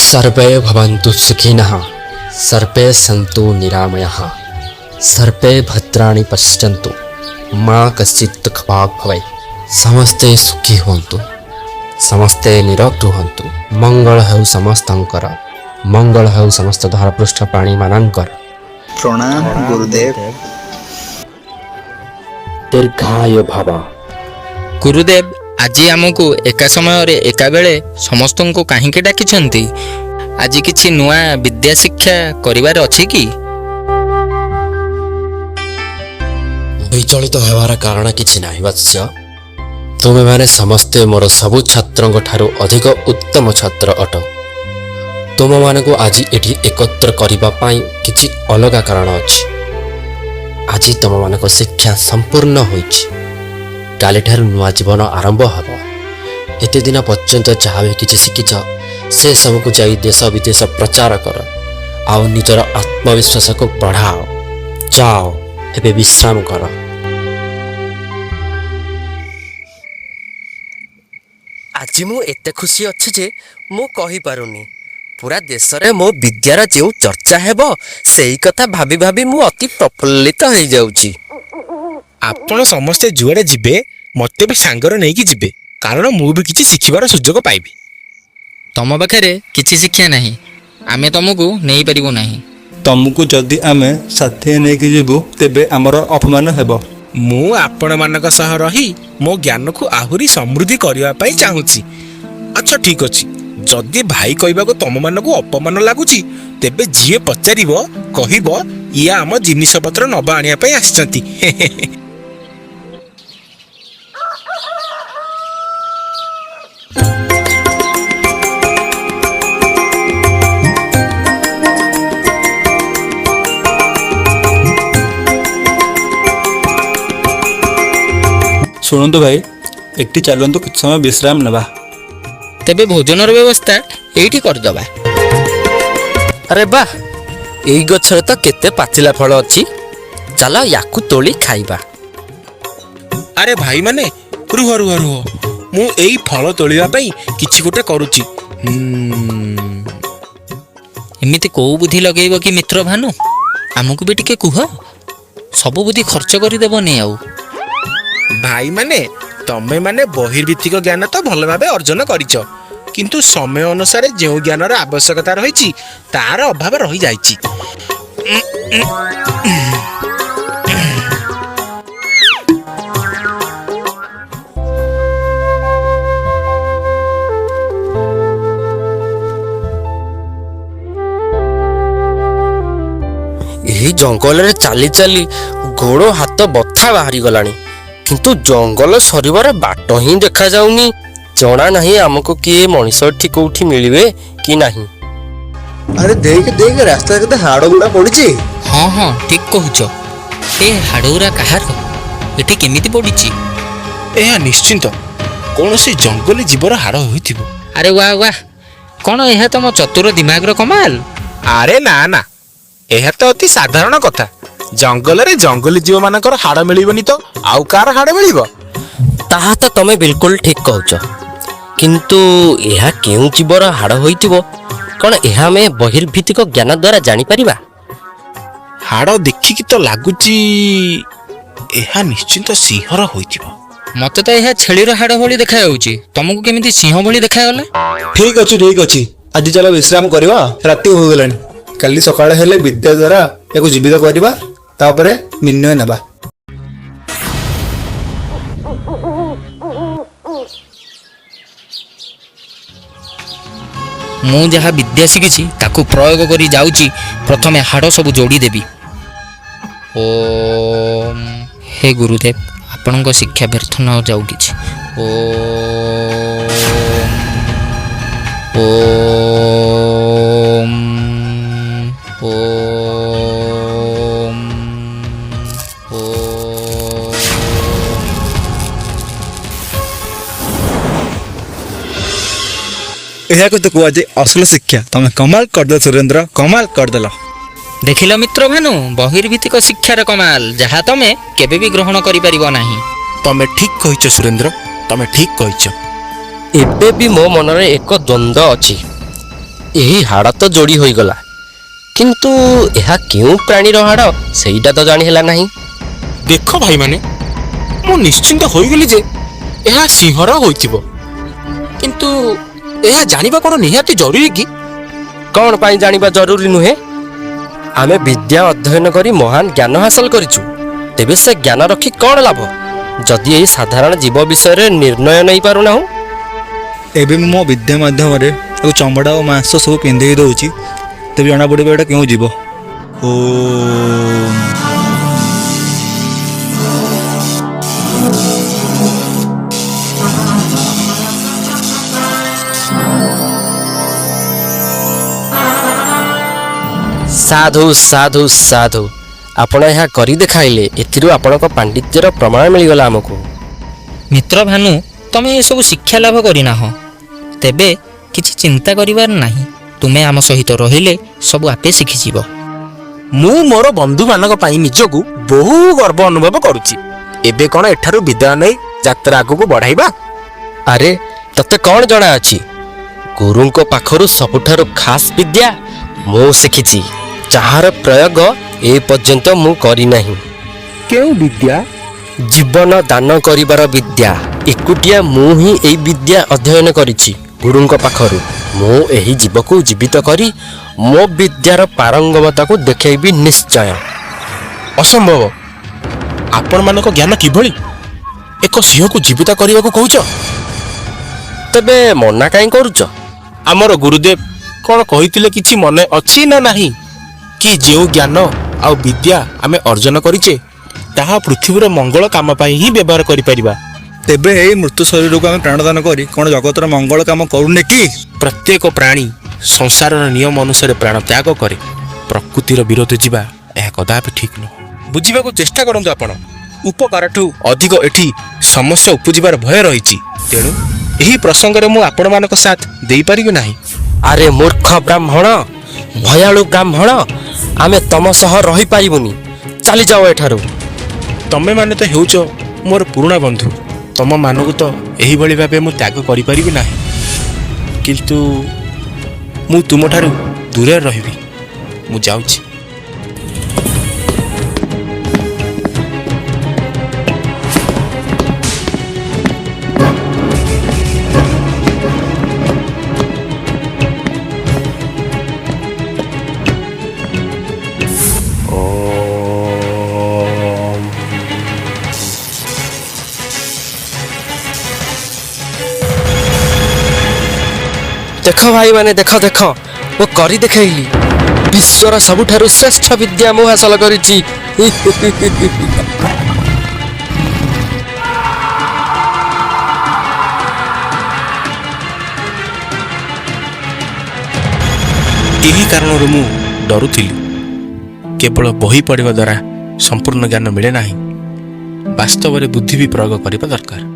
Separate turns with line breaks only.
सर्वे भवन्तु सुखिनः, सर्वे सन्तु निरामयाः, सर्वे भद्राणि पश्यन्तु, मा कश्चित् दुःखभाग् भवेत्। ସମସ୍ତେ ସୁଖୀ ହୁଅନ୍ତୁ, ସମସ୍ତେ ନିରୋଗ ରୁହନ୍ତୁ। ମଙ୍ଗଳ ହେଉ ସମସ୍ତଙ୍କର, ମଙ୍ଗଳ ହେଉ ସମସ୍ତ ଧରାପୃଷ୍ଠ ପ୍ରାଣୀମାନଙ୍କର।
ପ୍ରଣାମ ଗୁରୁଦେବ।
ଦୀର୍ଘାୟୁ ଭବ।
ଗୁରୁଦେବ, ଆଜି ଆମକୁ ଏକା ସମୟରେ ଏକାବେଳେ ସମସ୍ତଙ୍କୁ କାହିଁକି ଡାକିଛନ୍ତି? ଆଜି କିଛି ନୂଆ ବିଦ୍ୟା ଶିକ୍ଷା କରିବାର ଅଛି କି?
ବିଚଳିତ ହେବାର କାରଣ କିଛି ନାହିଁ ବତ୍ସ। ତୁମେମାନେ ସମସ୍ତେ ମୋର ସବୁ ଛାତ୍ରଙ୍କ ଠାରୁ ଅଧିକ ଉତ୍ତମ ଛାତ୍ର ଅଟ। ତୁମମାନଙ୍କୁ ଆଜି ଏଠି ଏକତ୍ର କରିବା ପାଇଁ କିଛି ଅଲଗା କାରଣ ଅଛି। ଆଜି ତୁମମାନଙ୍କ ଶିକ୍ଷା ସମ୍ପୂର୍ଣ୍ଣ ହୋଇଛି। କାଲିଠାରୁ ନୂଆ ଜୀବନ ଆରମ୍ଭ ହେବ। ଏତେ ଦିନ ପର୍ଯ୍ୟନ୍ତ ଯାହା ବି କିଛି ଶିଖିଛ, ସେ ସବୁକୁ ଯାଇ ଦେଶ ବିଦେଶ ପ୍ରଚାର କର ଆଉ ନିଜର ଆତ୍ମବିଶ୍ୱାସକୁ ବଢ଼ାଅ। ଯାଅ, ଏବେ ବିଶ୍ରାମ କର। ଆଜି ମୁଁ ଏତେ ଖୁସି ଅଛି ଯେ ମୁଁ କହିପାରୁନି। ପୁରା ଦେଶରେ ମୋ ବିଦ୍ୟାର ଯେଉଁ ଚର୍ଚ୍ଚା ହେବ, ସେଇ କଥା ଭାବି ଭାବି ମୁଁ ଅତି ପ୍ରଫୁଲ୍ଲିତ ହେଇଯାଉଛି।
ଆପଣ ସମସ୍ତେ ଯୁଆଡ଼େ ଯିବେ, ମୋତେ ବି ସାଙ୍ଗରେ ନେଇକି ଯିବେ, କାରଣ ମୁଁ ବି କିଛି ଶିଖିବାର ସୁଯୋଗ ପାଇବି।
ତମ ପାଖରେ କିଛି ଶିକ୍ଷା ନାହିଁ, ଆମେ ତମକୁ ନେଇପାରିବୁ ନାହିଁ।
ତମକୁ ଯଦି ଆମେ ସାଥିରେ ନେଇକି ଯିବୁ, ତେବେ ଆମର ଅପମାନ ହେବ।
ମୁଁ ଆପଣମାନଙ୍କ ସହ ରହି ମୋ ଜ୍ଞାନକୁ ଆହୁରି ସମୃଦ୍ଧି କରିବା ପାଇଁ ଚାହୁଁଛି। ଆଚ୍ଛା, ଠିକ୍ ଅଛି, ଯଦି ଭାଇ କହିବାକୁ ତମମାନଙ୍କୁ ଅପମାନ ଲାଗୁଛି, ତେବେ ଯିଏ ପଚାରିବ କହିବ ଇଏ ଆମ ଜିନିଷପତ୍ର ନବା ଆଣିବା ପାଇଁ ଆସିଛନ୍ତି।
ଶୁଣନ୍ତୁ ଭାଇ, ଏଠି ଚାଲନ୍ତୁ କିଛି ସମୟ ବିଶ୍ରାମ ନେବା।
ତେବେ ଭୋଜନର ବ୍ୟବସ୍ଥା ଏଇଠି କରିଦେବା।
ଆରେ ବାଃ, ଏଇ ଗଛରେ ତ କେତେ ପାଚିଲା ଫଳ ଅଛି। ଚାଲ ୟାକୁ ତୋଳି ଖାଇବା।
ଆରେ ଭାଇମାନେ, ରୁହ ରୁହ ରୁହ, ମୁଁ ଏଇ ଫଳ ତୋଳିବା ପାଇଁ କିଛି ଗୋଟେ କରୁଛି।
ଏମିତି କୋଉ ବୁଦ୍ଧି ଲଗେଇବ କି ମିତ୍ର ଭାନୁ? ଆମକୁ ବି ଟିକେ କୁହ। ସବୁ ବୁଦ୍ଧି ଖର୍ଚ୍ଚ କରିଦେବନି ଆଉ।
ଭାଇମାନେ, ତମେମାନେ ବହିର୍ଭିତ୍ତିକ ଜ୍ଞାନ ତ ଭଲ ଭାବେ ଅର୍ଜନ କରିଛ, କିନ୍ତୁ ସମୟ ଅନୁସାରେ ଯେଉଁ ଜ୍ଞାନର ଆବଶ୍ୟକତା ରହିଛି, ତାର ଅଭାବ ରହିଯାଇଛି।
ଏହି ଜଙ୍ଗଲରେ ଚାଲି ଚାଲି ଗୋଡ଼ ହାତ ବଥା ବାହାରିଗଲାଣି, କିନ୍ତୁ ଜଙ୍ଗଲ ସରିବାର ବାଟ ହିଁ ଦେଖାଯାଉନି। ଜଣା ନାହିଁ ଆମକୁ କିଏ ମଣିଷ ଏଠି କୋଉଠି ମିଳିବେ କି ନାହିଁ।
ଆରେ ଦେଖ ଦେଖ, ରାସ୍ତାରେ କେତେ ହାଡ଼ ଗୁଡ଼ା ପଡ଼ିଛି।
ହଁ ହଁ, ଠିକ୍ କହୁଛ। ଏ ହାଡ଼ଗୁରା କାହାର? ଏଠି କେମିତି ପଡ଼ିଛି?
ଏହା ନିଶ୍ଚିନ୍ତ କୌଣସି ଜଙ୍ଗଲୀ ଜୀବର ହାଡ଼ ହୋଇଥିବ।
ଆରେ ୱାହ ୱାହ, କ'ଣ ଏହା ତମ ଚତୁର ଦିମାଗର କମାଲ?
ଆରେ ନା ନା, ଏହା ତ ଅତି ସାଧାରଣ କଥା। ଜଙ୍ଗଲରେ ଜଙ୍ଗଲୀ ଜୀବମାନଙ୍କର ହାଡ଼ ମିଳିବନି ତ ଆଉ କାହାର ହାଡ଼ ମିଳିବ?
ତାହା ତ ତମେ ବିଲକୁଲ ଠିକ୍ କହୁଛ, କିନ୍ତୁ ଏହା କେଉଁ ଜୀବର ହାଡ଼ ହୋଇଥିବ, କ'ଣ ଏହା ଆମେ ବହିର୍ଭିତ୍ତିକ ଜ୍ଞାନ ଦ୍ୱାରା ଜାଣିପାରିବା?
ହାଡ଼ ଦେଖିକି ତ ଲାଗୁଛି ଏହା ନିଶ୍ଚିନ୍ତ ସିଂହର ହୋଇଥିବ।
ମତେ ତ ଏହା ଛେଳିର ହାଡ଼ ଭଳି ଦେଖାଯାଉଛି, ତମକୁ କେମିତି ସିଂହ ଭଳି ଦେଖାଗଲା?
ଠିକ ଅଛି, ଠିକ ଅଛି, ଆଜି ଚାଲ ବିଶ୍ରାମ କରିବା, ରାତି ହୋଇଗଲାଣି। କାଲି ସକାଳ ହେଲେ ବିଦ୍ୟା ଦ୍ୱାରା ୟାକୁ ଜୀବିତ କରିବା, ତାପରେ ନିର୍ଣ୍ଣୟ ନେବା।
ମୁଁ ଯାହା ବିଦ୍ୟା ଶିଖିଛି ତାକୁ ପ୍ରୟୋଗ କରି ଯାଉଛି। ପ୍ରଥମେ ହାଡ଼ ସବୁ ଯୋଡ଼ିଦେବି। ଓମ୍, ହେ ଗୁରୁଦେବ, ଆପଣଙ୍କ ଶିକ୍ଷା ବ୍ୟର୍ଥ ନ ଯାଉ କିଛି। ଓମ୍ ଓମ୍ ଓମ୍ ଓମ୍।
ଏହାକୁ ତ କୁହାଯାଏ ଅସଲ ଶିକ୍ଷା। ତମେ କମାଲ କରିଦେଲ ସୁରେନ୍ଦ୍ର, କମାଲ କରିଦେଲ।
ଦେଖିଲ ମିତ୍ର ଭାନୁ, ବହିର୍ଭିତ୍ତିକ ଶିକ୍ଷାର କମାଲ, ଯାହା ତମେ କେବେ ବି ଗ୍ରହଣ କରିପାରିବ ନାହିଁ।
ତମେ ଠିକ୍ କହିଛ ସୁରେନ୍ଦ୍ର, ତମେ ଠିକ୍ କହିଛ।
ଏବେ ବି ମୋ ମନରେ ଏକ ଦ୍ୱନ୍ଦ୍ୱ ଅଛି। ଏହି ହାଡ଼ ତ ଯୋଡ଼ି ହୋଇଗଲା, କିନ୍ତୁ ଏହା କେଉଁ ପ୍ରାଣୀର ହାଡ଼ ସେଇଟା ତ ଜାଣି ହେଲା ନାହିଁ।
ଦେଖ ଭାଇମାନେ, ମୁଁ ନିଶ୍ଚିନ୍ତ ହୋଇଗଲି ଯେ ଏହା ସିଂହର ହୋଇଥିବ, କିନ୍ତୁ ଏହା ଜାଣିବା କ'ଣ ନିହାତି ଜରୁରୀ କି?
କ'ଣ ପାଇଁ ଜାଣିବା ଜରୁରୀ ନୁହେଁ? ଆମେ ବିଦ୍ୟା ଅଧ୍ୟୟନ କରି ମହାନ ଜ୍ଞାନ ହାସଲ କରିଛୁ, ତେବେ ସେ ଜ୍ଞାନ ରଖି କ'ଣ ଲାଭ ଯଦି ଏହି ସାଧାରଣ ଜୀବ ବିଷୟରେ ନିର୍ଣ୍ଣୟ ନେଇପାରୁନାହୁଁ?
ଏବେ ମୁଁ ମୋ ବିଦ୍ୟା ମାଧ୍ୟମରେ ତାକୁ ଚମଡ଼ା ଓ ମାଂସ ସବୁ ପିନ୍ଧେଇ ଦେଉଛି, ତେବେ ଜଣାପଡ଼ିବ ଏଇଟା କେଉଁ ଜୀବ। ଓ
ସାଧୁ ସାଧୁ ସାଧୁ, ଆପଣ ଏହା କରି ଦେଖାଇଲେ। ଏଥିରୁ ଆପଣଙ୍କ ପାଣ୍ଡିତ୍ୟର ପ୍ରମାଣ ମିଳିଗଲା ଆମକୁ।
ମିତ୍ର ଭାନୁ, ତମେ ଏସବୁ ଶିକ୍ଷା ଲାଭ କରିନାହ, ତେବେ କିଛି ଚିନ୍ତା କରିବାର ନାହିଁ। ତୁମେ ଆମ ସହିତ ରହିଲେ ସବୁ ଆପେ ଶିଖିଯିବ।
ମୁଁ ମୋର ବନ୍ଧୁମାନଙ୍କ ପାଇଁ ନିଜକୁ ବହୁ ଗର୍ବ ଅନୁଭବ କରୁଛି। ଏବେ କ'ଣ ଏଠାରୁ ବିଦାୟ ନେଇ ଯାତ୍ରା ଆଗକୁ ବଢ଼ାଇବା?
ଆରେ, ତତେ କ'ଣ ଜଣା ଅଛି? ଗୁରୁଙ୍କ ପାଖରୁ ସବୁଠାରୁ ଖାସ୍ ବିଦ୍ୟା ମୁଁ ଶିଖିଛି, ଯାହାର ପ୍ରୟୋଗ ଏ ପର୍ଯ୍ୟନ୍ତ ମୁଁ କରିନାହିଁ।
କେଉଁ ବିଦ୍ୟା?
ଜୀବନ ଦାନ କରିବାର ବିଦ୍ୟା। ଏକୁଟିଆ ମୁଁ ହିଁ ଏଇ ବିଦ୍ୟା ଅଧ୍ୟୟନ କରିଛି ଗୁରୁଙ୍କ ପାଖରୁ। ମୁଁ ଏହି ଜୀବକୁ ଜୀବିତ କରି ମୋ ବିଦ୍ୟାର ପାରଙ୍ଗମତାକୁ ଦେଖେଇବି ନିଶ୍ଚୟ।
ଅସମ୍ଭବ! ଆପଣମାନଙ୍କ ଜ୍ଞାନ କିଭଳି? ଏକ ସିଂହକୁ ଜୀବିତ କରିବାକୁ କହୁଛ?
ତେବେ ମନା କାହିଁ କରୁଛ?
ଆମର ଗୁରୁଦେବ କ'ଣ କହିଥିଲେ କିଛି ମନେ ଅଛି ନା ନାହିଁ? କି ଯେଉଁ ଜ୍ଞାନ ଆଉ ବିଦ୍ୟା ଆମେ ଅର୍ଜନ କରିଛେ ତାହା ପୃଥିବୀର ମଙ୍ଗଳ କାମ ପାଇଁ ହିଁ ବ୍ୟବହାର କରିପାରିବା।
ତେବେ ଏଇ ମୃତ୍ୟୁ ଶରୀରକୁ ଆମେ ପ୍ରାଣଦାନ କରି କ'ଣ ଜଗତର ମଙ୍ଗଳ କାମ କରୁନେ କି?
ପ୍ରତ୍ୟେକ ପ୍ରାଣୀ ସଂସାରର ନିୟମ ଅନୁସାରେ ପ୍ରାଣ ତ୍ୟାଗ କରେ। ପ୍ରକୃତିର ବିରୋଧ ଯିବା ଏହା କଦାପି ଠିକ୍ ନୁହଁ। ବୁଝିବାକୁ ଚେଷ୍ଟା କରନ୍ତୁ ଆପଣ। ଉପକାରଠୁ ଅଧିକ ଏଠି ସମସ୍ୟା ଉପୁଜିବାର ଭୟ ରହିଛି। ତେଣୁ ଏହି ପ୍ରସଙ୍ଗରେ ମୁଁ ଆପଣମାନଙ୍କ ସାଥ ଦେଇପାରିବି ନାହିଁ।
ଆରେ ମୂର୍ଖ ବ୍ରାହ୍ମଣ, ଭୟାଳୁ ବ୍ରାହ୍ମଣ, ଆମେ ତମ ସହ ରହିପାରିବୁନି, ଚାଲିଯାଅ ଏଠାରୁ।
ତମେମାନେ ତ ହେଉଛ ମୋର ପୁରୁଣା ବନ୍ଧୁ, ତମମାନଙ୍କୁ ତ ଏହିଭଳି ଭାବେ ମୁଁ ତ୍ୟାଗ କରିପାରିବି ନାହିଁ। କିନ୍ତୁ ମୁଁ ତୁମଠାରୁ ଦୂରରେ ରହିବି। ମୁଁ ଯାଉଛି।
ଦେଖ ଭାଇମାନେ, ଦେଖ ଦେଖ, ମୁଁ କରି ଦେଖେଇଲି। ବିଶ୍ୱର ସବୁଠାରୁ ଶ୍ରେଷ୍ଠ ବିଦ୍ୟା ମୁଁ ହାସଲ କରିଛି।
ଏହି କାରଣରୁ ମୁଁ ଡରୁଥିଲି। କେବଳ ବହି ପଢ଼ିବା ଦ୍ୱାରା ସମ୍ପୂର୍ଣ୍ଣ ଜ୍ଞାନ ମିଳେ ନାହିଁ, ବାସ୍ତବରେ ବୁଦ୍ଧି ବି ପ୍ରୟୋଗ କରିବା ଦରକାର।